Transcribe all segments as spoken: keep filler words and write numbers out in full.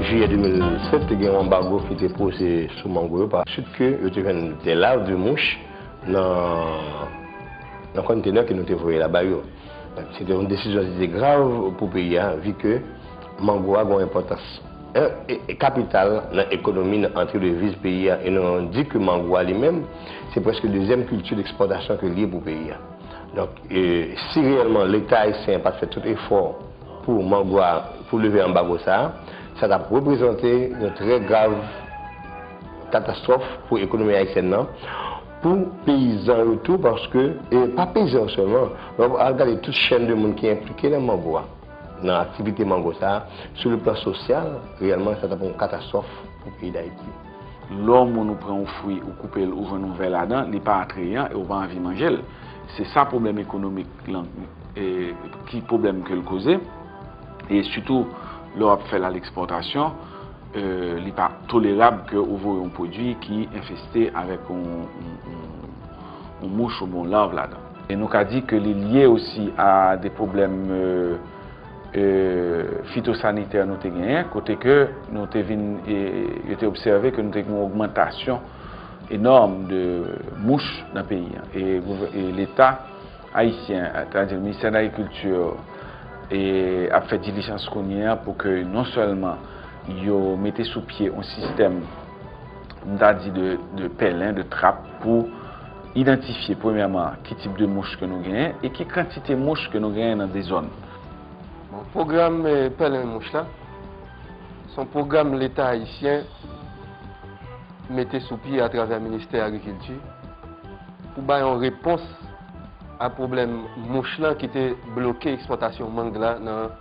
Jiyè de mil sèt, te gen yon anbago ki te poze sou mango yo, pa suit ke yo te jwenn de larves de mouche nan, nan konntenè ke nou te voye la ba yo. Se te yon desizyon ki te grav pou peyi a, vi ke mango a gen yon enpòtans, e, e, kapital nan ekonomi, nan antre deviz peyi a. E nou di ke mango a li menm, se prèske dezyèm kilti dekspòtasyon ke li ye pou peyi a. Donk, e, si reyèlman Leta ayisyen pa t fè tout efò pou mango a, pou leve anbago sa a, sa t ap reprezante yon trè grav katastwòf pou ekonomi ayisyèn nan, pou peyizan yo tou, paske, e pa peyizan yo sèlman, lè w al gade tout chèn de moun ki enplike nan mango a, nan aktivite mango sa a, sou le plan sosyal, reyèlman, sa t ap yon katastwòf pou peyi Dayiti. Lè yon moun ou pran yon fwi, ou koupe l, ou jwenn yon vè ladan, li pa atreyan e ou pa anvi manje l. Se sa pwoblèm ekonomik lan, e, ki pwoblèm ke l koze. E sitou, lè w ap fè l a lekspòtasyon, e, li pa tolerab ke ou voye yon pwodui ki enfeste avèk yon, yon, yon, yon mouch oubyen yon larv ladan. E nou ka di ke li lye osi a de pwoblèm, e, e, fitosanitè nou te genyen, kote ke nou te vin, e, yo te obsève ke nou te gen yon ogmantasyon enòm de mouch nan peyi a. E gouvè-, e Leta ayisyen, sètadi Ministè Lagrikilti, e, ap fè dilijans kounye a pou ke non sèlman yo mete sou pye yon sistèm, m ta di de, de pèlen, de trap, pou idantifye, premyèman, ki tip de mouch ke nou genyen e ki kantite mouch ke nou genyen nan de zòn. Bon, pwogram, eh, pèlen mouch la, se yon pwogram Leta ayisyen mete sou pye atravè Ministè Agrikilti pou bay yon repons a pwoblèm mouch lan ki te bloke ekspòtasyon mang la nan,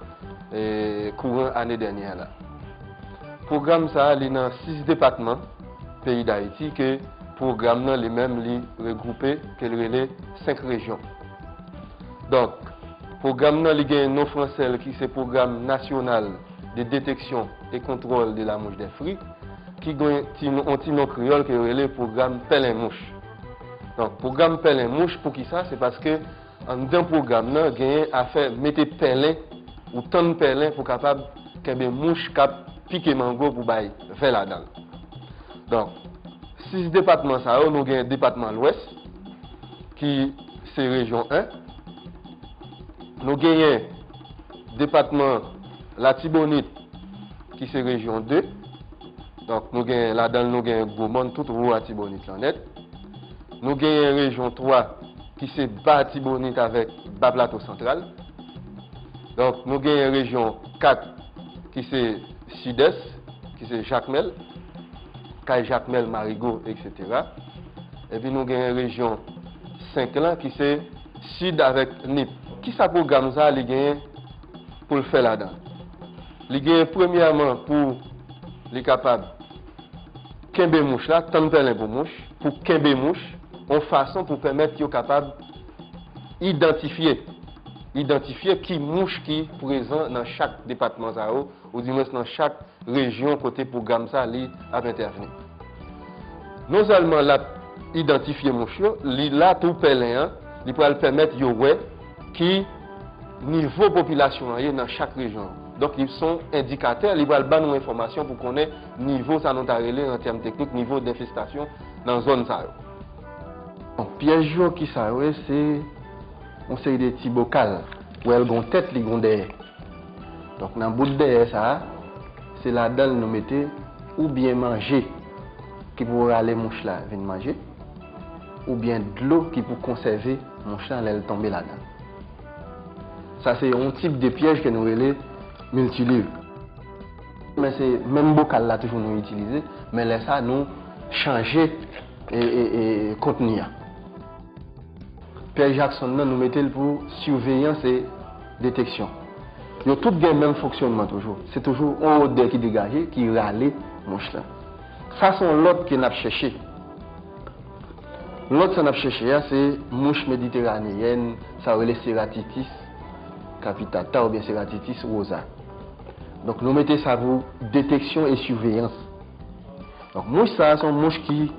eh, kouran ane dènyè la. Pwogram sa a, li nan sis depatman peyi Dayiti ke pwogram nan li menm li regwoupe, ke l rele senk rejyon. Donk, pwogram nan li gen non fransè l ki se Programme National de Détection et Contrôle de la Mouche des Fruits, ki gen ti non, yon ti non kreyòl ke yo rele Pwogram Pèlen Mouch. Donk, Pwogram Pèlen Mouch, poukisa? Se paske anndan pwogram nan genyen afè mete pèlen, ou tann pèlen pou kapab kenbe mouch k ap pike mango pou bay vè ladan l. Donk, sis depatman sa yo, nou gen depatman Lwès, ki se rejyon en. Nou genyen depatman Latibonit, ki se rejyon de. Donk, nou gen, ladan l, nou gen Gwomòn, tout wo Latibonit lan nèt. Nou genyen rejyon twa, ki se Ba Latibonit avèk Ba Plato Santral. Donk, nou genyen rejyon kat, ki se Sidès, ki se Jakmèl, Kay Jakmèl, Marigo, etsetera. Epi nou genyen rejyon senk lan, ki se Sid avèk Nip. Kisa pwogram sa a li genyen pou l fè ladan l? Li genyen premyèman pou li kapab kenbe mouch la, tann pèlen pou mouch, pou kenbe mouch, yon fason pou pèmèt yo kapab idantifye, idantifye ki mouch ki prezan nan chak depatman sa yo, oudimwens nan chak rejyon kote pwogram sa li ap entèvni. Non sèlman l ap idantifye mouch yo, li la tou pèlen an, li pral pèmèt yo wè ki nivo popilasyon an ye nan chak rejyon. Donk, li se yon endikatè, li pral ban nou enfòmasyon pou konnen nivo sa nou ta rele an tèm teknik, nivo denfestasyon nan zòn sa yo. Bon, pyèj yo, kisa yo ye? Se yon seri de ti bokal. Ou wè l gon tèt, li gon dèyè. Donk, nan bout dèyè sa a, se ladan l nou mete oubyen manje ki pou rale mouch la vin manje, oubyen dlo ki pou konsève mouch la lè l tonbe ladan l. Sa se yon tip de pyèj ke nou rele miltiliv. Men se menm bokal la toujou nou itilize, men lè sa nou chanje, e, e, e, kontni a. Pyèj Jackson nan, nou mete l pou siveyans e deteksyon. Yo tout gen menm fonksyònman toujou. Se toujou yon odè ki degaje, ki rale mouch la. Sa se yon lòt ke n ap chèche. Lòt sa n ap chèche a, se mouch mediteraneyèn, sa yo rele Ceratitis capitata oubyen Ceratitis rosa. Donk, nou mete sa pou deteksyon e siveyans. Donk, mouch sa a se yon mouch ki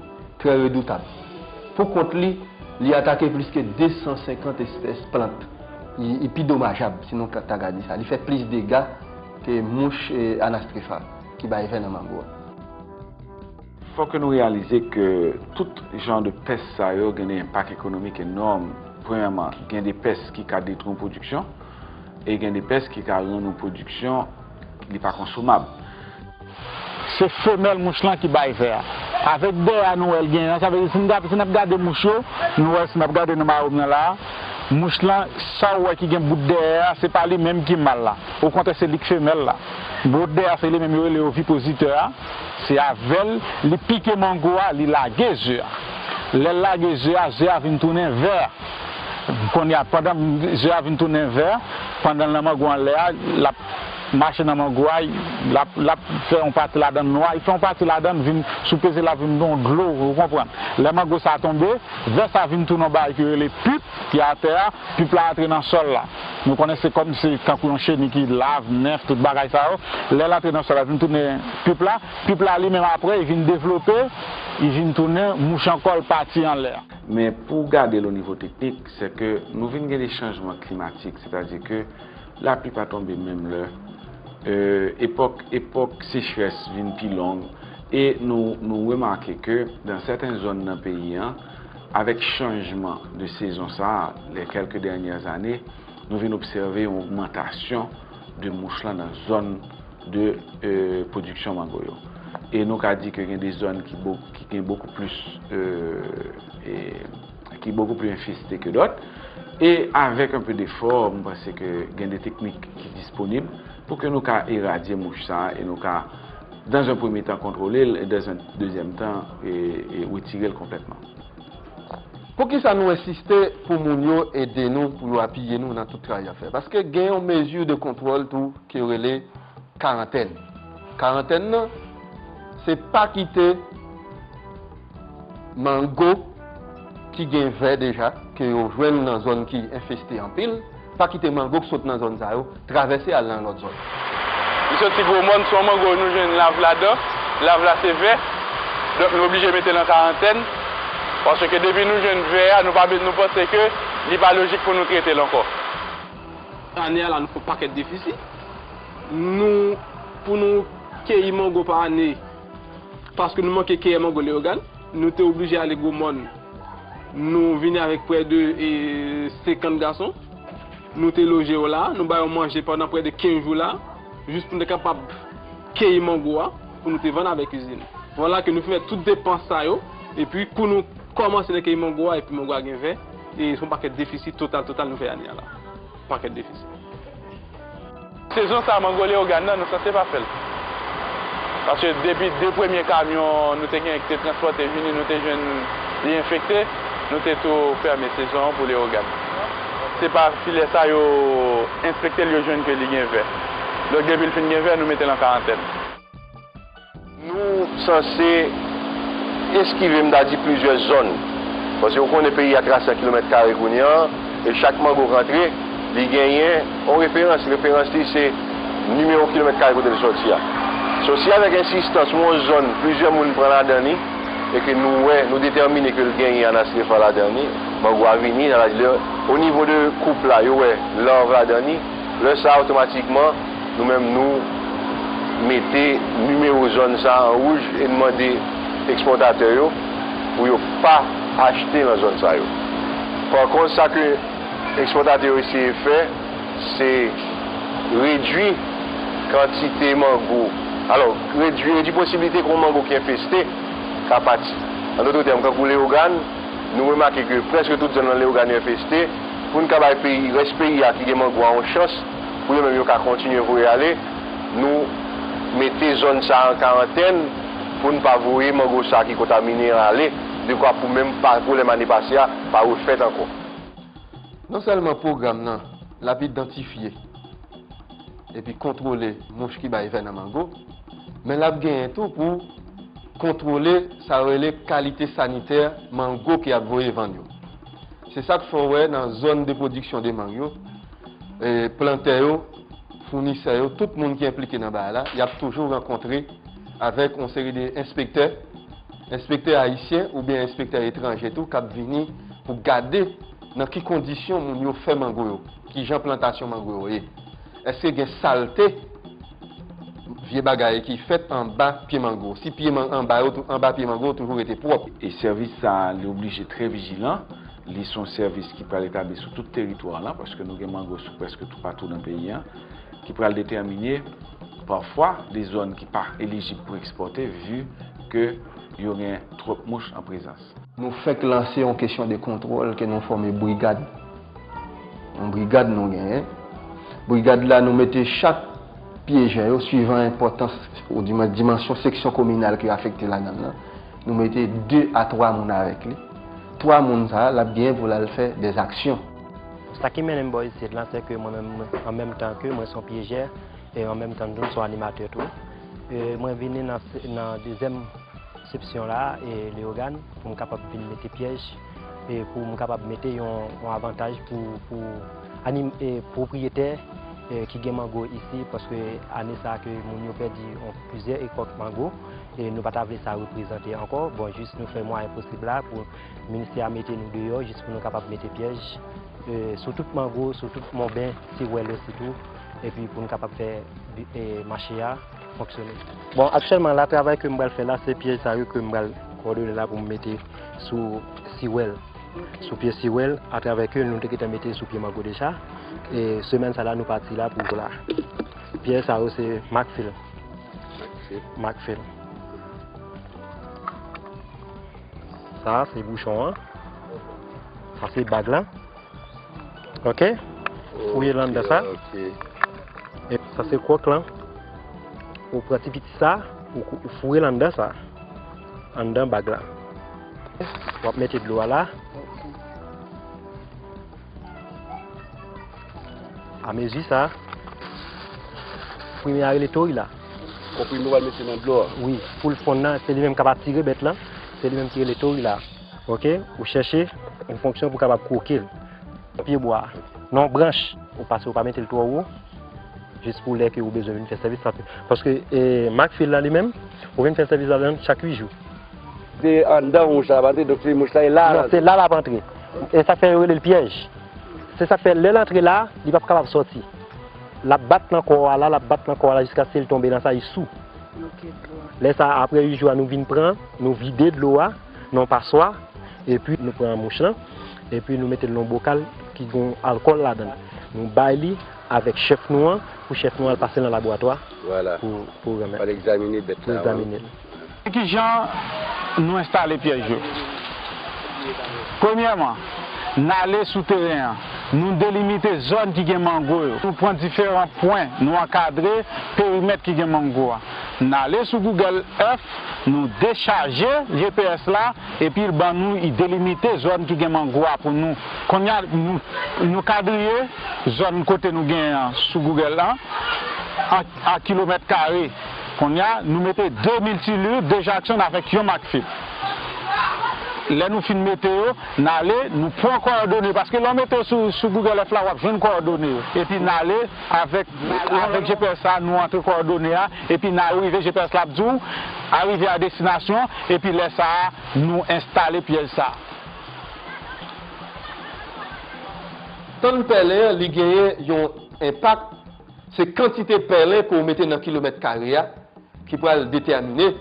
trè redoutab. Pou kont li, li atake plis ke de san senkant espès plant. Li, li pi domajab, si nou ka, ta ka di sa. Li fè plis dega ke mouch, eh, anastrefa ki bay vè nan mango a. Fòk nou reyalize ke tout jan de pès sa yo gen de enpak ekonomik enòm. Premyèman, gen de pès ki ka detwi yon pwodiksyon e gen de pès ki ka rann yon pwodiksyon li pa konsomab. Se femèl mouch lan ki bay vè a. Avèk dèyè a nou wè l genyen an, sa vle di si n ap, si n ap gade mouch yo, nou wè si n ap gade nan mawom nan la a, mouch lan, sa w wè ki gen bout dèyè a, se pa li menm ki mal la. Okontrè, se li k femèl la. Bout dèyè a, se li menm yo rele ovipozitè a. Se avè l, li pike mango a, li lage ze a. Lè l lage ze a, ze a vin tounen vè. Kounye a, pandan ze a vin tounen vè, pandan l nan mango anlè a, l ap mache nan mango a, l ap, l ap fè yon pati ladan l nwa, li fè yon pati ladan l vin, si w peze l ap vin yon dlo, ou konprann. Lè mango sa tonbe, vè sa vin tounen yon bagay ki rele pip, ki atè a, pip la antre nan sòl la. Nou konnen se kòm se tankou yon cheni ki lav, nenf, tout bagay sa yo. Lè l antre nan sòl la, vin tounen pip la. Pip la li menm apre, li vin devlope, li vin tounen mouch ankò, l pati anlè. Men pou w gade l o nivo teknik, se ke nou vin gen de chanjman klimatik, sètadi ke lapli pa tonbe menm lè, euh, epòk, epòk sechrès vin pi long, e nou, nou remake ke dan sèten zòn nan peyi an, avèk chanjman de sezon sa a, les quelques dernières années, nou vin obsève yon ogmantasyon de mouch lan nan zòn de, euh, pwodiksyon mango yo. E nou ka di ke gen de zòn ki, bo, ki gen bokou plis, euh, e, ki bokou pli enfeste ke dòt. E avèk un peu d'effort, m panse ke gen de teknik ki disponib pou ke nou ka eradye mouch sa a e nou ka, dans un premier temps, kontwole l e dans un deuxième temps, e, e retire l konplètman. Poukisa nou ensiste pou moun yo ede nou, pou yo apiye nou nan tout travay y ap fè? Paske gen yon mezi de kontwòl tou ke yo rele karantèn. Karantèn nan, se pa kite mango ki gen vè deja, ke yo jwenn nan zòn ki enfeste anpil, pa kite mango k sot nan zòn sa yo travèse al nan lòt zòn. Li soti Gwo Mòn, se yon mango nou jwenn lav ladan. Lav la se vè. Donk nou oblije mete l an karantèn. Paske depi nou jwenn vè a, nou pa, nou panse ke li pa lojik pou nou trete l ankò. Ane a la, nou fè yon pakèt defisi. Nou, pou nou keyi mango pa ane, paske nou manke keyè mango Leyogàn, nou te oblije ale Gwo Mòn. Nou vini avèk prè de, e, senkant gason. Nou te loje yo la, nou ba yo manje pandan prè de kenz jou la, jis pou nou te kapab keyi mango a, pou nou te vann avèk izin. Vwala ke nou fin fè tout depans sa yo, epi kou nou kòmanse nan keyi mango a, epi mango a gen vè, e se yon pakèt defisi total, total nou fè ane a la. Pakèt defisi. Sezon sa a, mango Leyogàn nan, nou sanse pa fè l. Paske depi de premye kamyon nou te genyen ki te transpòte vini, nou te jwenn li enfekte, nou te tou fèmen sezon an pou Leyogàn. Se pa filè sa yo enspekte l, yo jwenn ke li gen vè. Donk depi l fin gen vè, nou mete l an karantèn. Nou sanse eskive, m ta di, plizyè zòn. Paske ou konnen peyi a trase an kilomèt kare kounye a, e chak mango k antre, li genyen yon referans. Referans li se nimewo kilomèt kare kote l sòti a. So, si avèk ensistans ou yon zòn, plizyè moun pran ladan li, e ke nou wè, nou detèmine ke l genyen anastrefa ladan li, mango a vini, sa vle di, o nivo de koup la, yo wè larv ladan li, lè sa a, otomatikman, nou menm nou mete nimewo zòn sa a an wouj e n mande ekspòtatè yo pou yo pa achte nan zòn sa yo. Pa kont, sa ke ekspòtatè yo eseye fè, se redui kantite mango. Alò, redui, redui posiblite ke yon mango ki enfeste ka pati. An dòt tèm, kankou Leyogàn, nou remake ke prèske tout zòn nan Leyogàn yo enfeste. Pou n ka bay peyi, rès peyi a ki gen mango a yon chans, pou yo menm yo ka kontinye voye ale, nou mete zòn sa a an karantèn pou n pa voye mango sa a ki kontamine an ale, dekwa pou menm pa, pwoblèm ane pase a pa refèt ankò. Non sèlman pwogram nan, l ap idantifye epi kontwole mouch ki bay vè nan mango, men l ap genyen tou pou kontwole sa yo rele kalite sanitè mango ke y ap voye vann yo. Se sa k fè w wè nan zòn de pwodiksyon de mang yo, e, plantè yo Founisè yo, tout moun ki enplike nan bagay la, y ap toujou rankontre avèk yon seri de enspektè, enspektè ayisyen oubyen enspektè etranje tou, k ap vini pou gade nan ki kondisyon moun yo fè mango yo, kijan plantasyon mango yo ye. Èske gen salte, vye bagay ki fèt anba pye mango? Si pye man-, anba yo tou, anba pye mango yo toujou rete pwòp. E sèvis sa a, li oblije trè vijilan. Li se yon sèvis ki pral etabli sou tout teritwa lan, paske nou gen mango sou prèske toupatou nan peyi an, ki pral detèmine pafwa de zòn ki pa elijib pou ekspòte, vi ke yo gen twòp mouch an prezans. Nou fèk lanse yon kesyon de kontwòl ke nou fòme brigad. Yon brigad nou genyen. Brigad la, nou mete chak pyejè yo, suivan enpòtans, oudimwen dimansyon seksyon kominal ki afekte ladan l lan, nou mete de a twa moun avèk li. Twa moun sa a, l ap genyen pou l al fè dèzaksyon. Sa ki mennen m bò isit la, se ke mwen menm, an menm tan ke mwen se yon pyejè, e an menm tan tou, m se yon animatè tou. E mwen vini nan, nan dezyèm sepsyon la, e Leyogàn, pou m kapab vin mete pyèj, e pou m kapab mete yon, yon avantaj pou, pou anim-, e pwopriyetè, e ki gen mango isi, paske ane sa a ke moun yo pèdi yon plizyè ekòk mango, e nou pa ta vle sa reprezante ankò. Bon, jis nou fè mwayen posib la pou ministè a mete nou deyò, jis pou nou kapab mete pyèj, e sou tout mango, sou tout monben, siwèl yo sitou, epi pou nou kapab fè, e mache a fonksyone. Bon, aktyèlman la, travay ke m pral fè la, se pyèj sa yo ke m pral kòdone la pou m mete sou siwèl. Sou pye siwèl, atravè ke nou te gentan mete sou pye mango deja. E semèn sa la, nou pati la pou la. Pyèj sa yo se makfil. Makfil. Sa se bouchon an. Sa se bag lan. Ok? Fouye l anndan sa. Ok. E sa se kwòk lan. Ou pran ti piti sa, ou, ou fouye l anndan sa. Anndan bag la. W ap mete dlo a la. A mezi sa, konprime a rele tori la. Konprime w al mete nan dlo a. Wi, pou l fonn nan, se li menm k ap atire bèt lan, se li menm ki rele tori la. Ok? Ou chèche yon fonksyon pou w kapab kwoke l. Pye bwa a, nan yon branch, ou pase, ou pa mete l twò wo, jis pou lè ke ou bezwen vin fè sèvis la. Paske, e, makfil la li menm, ou vin fè sèvis ladan l chak uit jou. Se anndan mouch la ap antre, donk se mouch la e la l ap antre. Non, se la l ap antre. E sa k fè yo rele l pyèj. Se sa k fè lè l antre la, li p ap kapab sòti. L ap bat nan kò a la, l ap bat nan kò a la jiskaske l tonbe nan sa, li sou. Lè sa a, apre uit jou a, nou vin pran, nou vide dlo a nan yon paswa, epi nou pran mouch lan, epi nou mete l nan yon bokal ki gen alkòl ladan l. Nou bay li avèk chèf nou an, pou chèf nou an al pase l nan laboratwa pou, pou renmen. Pou egzamine bèt la. Pou egzamine l. Kijan nou enstale pyèj yo? Premyèman, n ale sou teren an. Nou delimite zòn ki gen mango yo. Nou pran diferan pwen, nou ankadre perimèt ki gen mango a. N ale sou Google Earth, nou dechaje G P S la, epi l ban nou, li delimite zòn ki gen mango a pou nou. Kounye a, nou, nou kadriye zòn kote nou genyen an sou Google la, an, an kilomèt kare. Kounye a, nou mete de miltilur, de Jackson avèk yon makfil. Lè nou fin mete yo, n ale, nou pran kòdone, paske lè w mete yo sou, sou Google Earth la, w ap jwenn kòdone yo. Epi n ale avèk, avèk G P S la, nou antre kòdone a, epi n al rive, G P S la ap di w, arive a destinasyon, epi lè sa a, nou enstale pyèj sa a. Tann pèlen an, li genyen yon enpak, se kantite pèlen ke w mete nan kilomèt kare a ki pral detèmine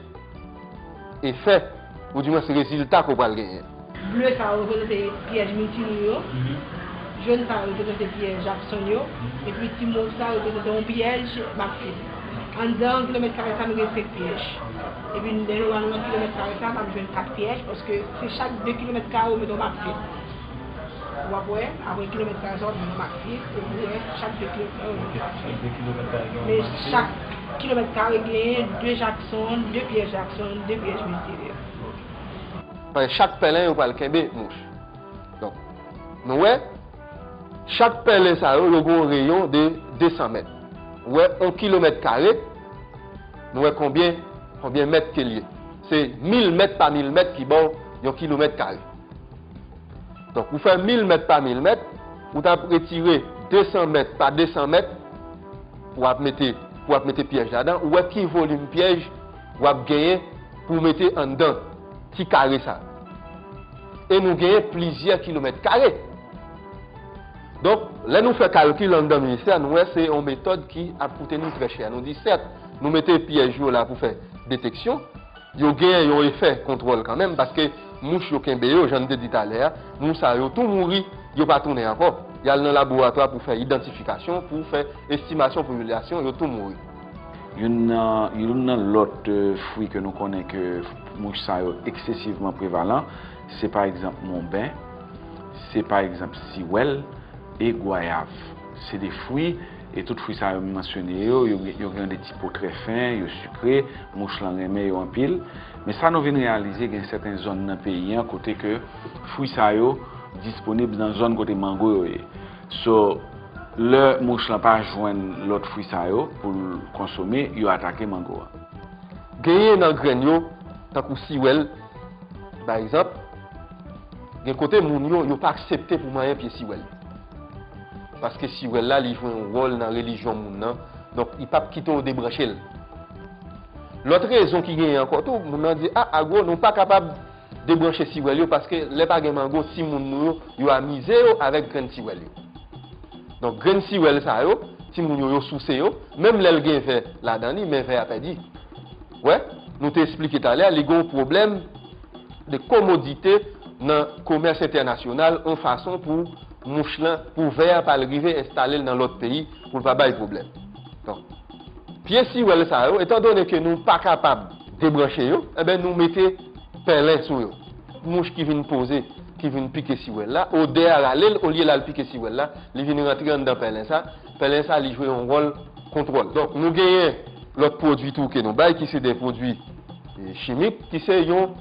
efè, oudimwens rezilta ke w pral genyen. Ble sa yo reprezante pyèj miltilur yo, jòn sa yo reprezante pyèj Jackson yo, epi ti mov sa yo reprezante yon pyèj makfil. Anndan kilomèt kare sa, nou gen senk pyèj. Epi lè nou al nan kilomèt kare sa, n ap jwenn kat pyèj, paske se chak de kilomèt kare ou mete yon makfil. W ap wè, apre kilomèt kare sa, w ap jwenn yon makfil, epi w wè, chak de kilomèt kare, w ap jwenn yon makfil. Chak de kilomèt kare gen yon makfil. Men chak kilomèt kare genyen de Jackson, de pyèj Jackson, de pyèj miltilur. Paske chak pèlen, yo pral kenbe mouch. Donk, nou wè, chak pèlen sa yo, yo gen yon reyon de de san mèt. Ou wè, yon kilomèt kare, nou wè konbyen, konbyen mèt ke l ye. Se mil mèt pa mil mèt ki ba w yon kilomèt kare. Donk, ou fè mil mèt pa mil mèt, ou t ap retire de san mèt pa de san mèt, pou w ap mete, pou w ap mete pyèj ladan, ou wè ki volim pyèj w ap genyen pou w mete anndan ti kare sa. E nou genyen plizyè kilomèt kare. Donk, lè nou fè kalkil anndan ministè, nou wè se yon metòd ki ap koute nou trè chè. Nou di, sèt, nou mete pyèj yo la pou fè deteksyon, yo gen yon efè kontwòl kanmenm, paske mouch yo kenbe yo, jan n te di talè a, mouch sa yo tou mouri, yo pa tounen ankò. Y al nan laboratwa pou fè idantifikasyon, pou fè estimasyon popilasyon, yo tou mouri. Youn nan, youn nan lòt, eh, fwi ke nou konnen ke mouch sa yo eksesivman prevalan, se pa egzanp monben, se pa egzanp siwèl e gwayav. Se de fwi, e tout fwi sa yo m mansyone yo, yo, yo gen de ti po trè fen, yo sikre, mouch lan renmen yo anpil. Men sa nou vin reyalize, gen sèten zòn nan peyi an kote ke fwi sa yo disponib nan zòn kote mango yo ye. So, lè mouch lan pa jwenn lòt fwi sa yo pou l konsome, yo atake mango a. Genyen nan grenn yo, tankou siwèl, pa egzanp, gen kote moun yo, yo pa aksepte pou manyen pye siwèl. Paske siwèl la, li jwe yon wòl nan relijyon moun nan, donk li p ap kite w debranche l. Lòt rezon ki genyen ankò tou, moun nan di, a, agwo, nou pa kapab debranche siwèl yo, paske lè pa gen mango, timoun nou yo, yo amize yo avèk grenn siwèl yo. Donk, grenn siwèl sa yo, timoun yo, yo souse yo, menm lè l gen vè ladan li, men vè a pèdi. Wè, nou te eksplike talè a, li gen yon pwoblèm de komodite nan komès entènasyonal, yon fason pou mouch lan, pou vè a pa al rive enstale l nan lòt peyi, pou l pa bay pwoblèm. Donk, pye siwèl sa yo, etandone ke nou pa kapab debranche yo, enben, nou mete pèlen sou yo. Mouch ki vin poze, ki vin pike siwèl la, odè a rale l, olye l al pike siwèl la, li vin rantre anndan pèlen sa. Pèlen sa, li jwe yon wòl kontwòl. Donk, nou genyen lòt pwodui tou ke nou bay, ki se de pwodui, eh, chimik, ki se yon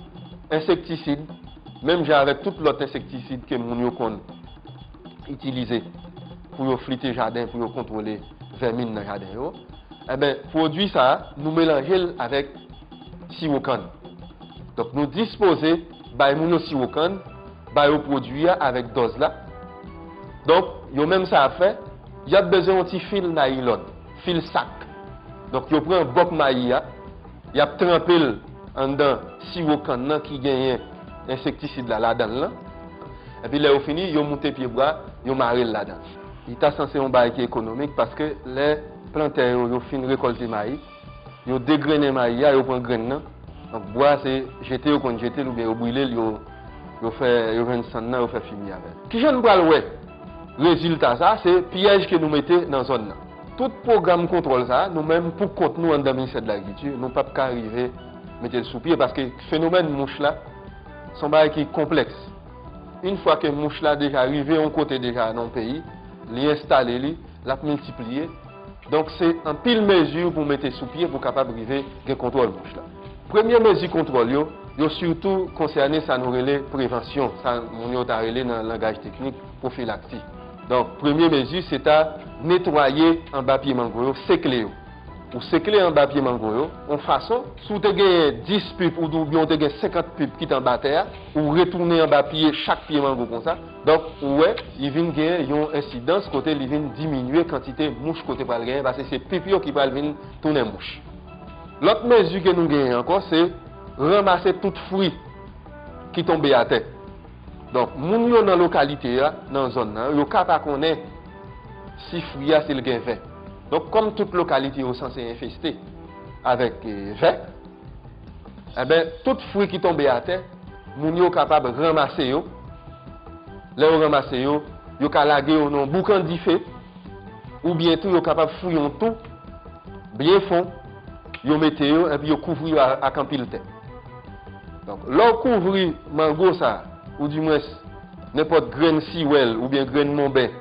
ensektisid, menm jan avèk tout lòt ensektisid ke moun yo konn itilize pou yo flite jaden, pou yo kontwole vèmin nan jaden yo. Enben, pwodui sa a, nou melanje l avèk siwo kann. Donk, nou dispoze bay moun yo siwo kann, ba yo pwodui a avèk dòz la. Donk, yo menm sa y ap fè, y ap bezwen yon ti fil nayilòn, fil sak. Donk, yo pran bòk mayi a, y ap tranpe l anndan siwo kann nan ki genyen ensektisid la ladan l lan. Epi lè yo fini, yo moute pye bwa, yo mare l ladan. Li ta sanse yon bagay ki ekonomik paske lè plantè yo, yo fin rekòlte mayi, yo degrennen mayi a, yo pran grenn nan. Donk bwa se jete yo konn jete l oubyen yo brile l, yo, yo fè, yo jwenn sann nan, yo fè fimi avè l. Kijan n pral wè rezilta sa? Se pyèj ke nou mete nan zòn nan. Tout pwogram kontwòl sa, nou menm pou kont nou anndan Ministè de Lagrikilti, nou p ap ka rive mete l sou pye, paske fenomèn mouch la, se yon bagay ki konplèks. Yon fwa ke mouch la deja rive yon kote deja nan yon peyi, li enstale li, l ap miltipliye. Donk, se anpil mezi pou mete sou pye pou kapab rive gen kontwòl mouch la. Premye mezi kontwòl yo, yo sitou konsène sa nou rele prevansyon, sa moun yo ta rele nan langaj teknik pwofilaksi. Donk, premye mezi, se ta netwaye anba pye mango yo, sekle yo. Ou sekle anba pye mango yo, yon fason, si w te genyen dis pip ou oubyen w te gen senkant pip ki t anba tè a, ou retounen anba pye chak pye mango konsa. Donk, ou wè, li vin gen yon ensidans kote li vin diminye kantite mouch ke w te pral genyen, paske se pip yo ki pral vin tounen mouch. Lòt mezi ke nou genyen ankò, se ranmase tout fwi ki tonbe atè. Donk, moun yo nan lokalite a, nan zòn nan, yo ka pa konnen si fwi a, si l gen vè. Donk, kòm tout lokalite yo sanse enfeste avèk, eh, vè, enben, tout fwi ki tonbe atè, moun yo kapab ranmase yo. Lè yo ranmase yo, yo ka lage yo nan yon boukan dife, oubyen tou yo kapab fouye yon twou byen fon, yo mete yo, epi yo kouvri yo a-, ak anpil tè. Donk, lè w kouvri mango sa, oudimwens nenpòt grenn siwèl oubyen grenn monben,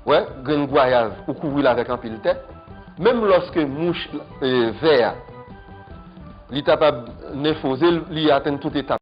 wè, grenn gwayav, ou kouvri l avèk anpil tè, menm lòske mouch, eh, vè a, li ta pa nenfoze l, li atenn tout etap.